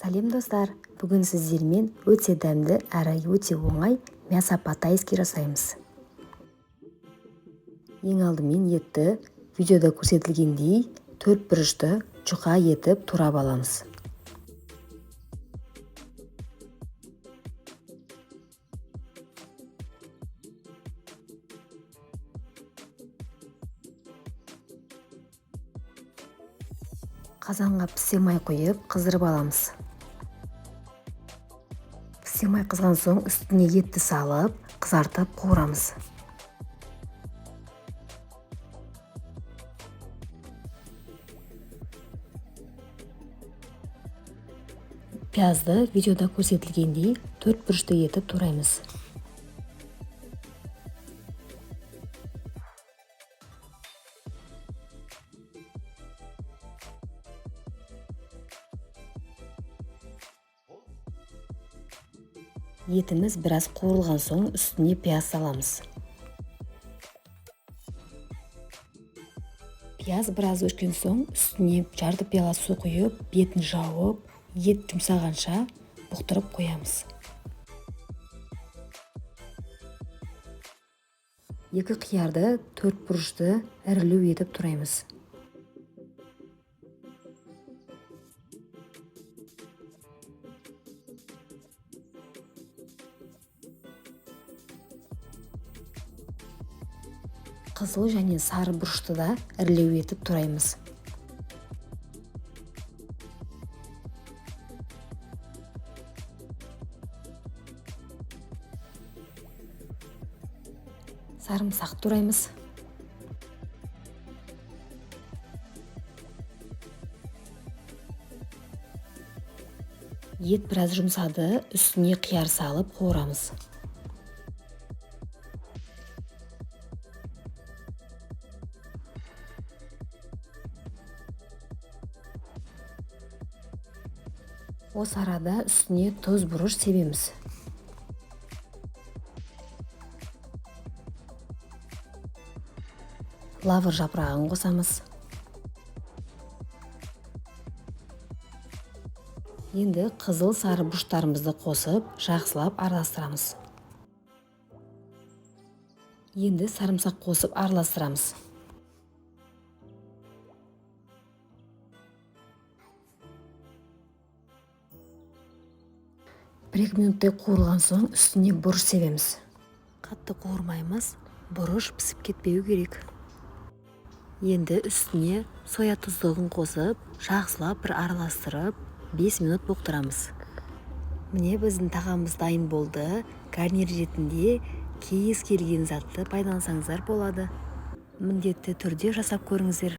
Сәлем, достар! Бүгін сіздермен өте дәмді әрі өте оңай мясо по-тайски жасаймыз. Ең алдымен етті видеода көрсетілгендей төрт бұрышты жұқа етіп турап аламыз. Қазанға пісе май құйып, қыздырып аламыз. Пісе май қызған соң, үстіне етті салып, қызартып қуырамыз. Пиязды видеода көрсетілгендей төрт бұрышты етіп тураймыз. Етіміз біраз қуырылған соң, үстіне пияз саламыз. Пияз біраз өшкен соң, үстіне жарты пиала су құйып, бетін жауып, ет жұмсағанша бұқтырып қоямыз. Екі қиярды төрт бұрышты ірілеу етіп тураймыз. Қызыл және сары бұрышты да ірілеу етіп тураймыз. Сарымсақ тураймыз. Ет біраз жұмсады, үстіне қияр салып қуырамыз. Осы арада үстіне тұз, бұрыш себеміз. Лавр жапырағын қосамыз. Енді қызыл, сары бұрыштарымызды қосып, жақсылап араластырамыз. Енді сарымсақ қосып араластырамыз. 1-2 минуттай қуырылған соң, үстіне бұрыш себеміз. Қатты қуырмаймыз, бұрыш пісіп кетпеу керек. Енді үстіне соя тұздығын қосып, жақсылап бір араластырып, 5 минут бұқтырамыз. Міне, біздің тағамымыз дайын болды. Гарнир ретінде кез келген затты пайдалансаңыздар болады. Міндетті түрде жасап көріңіздер.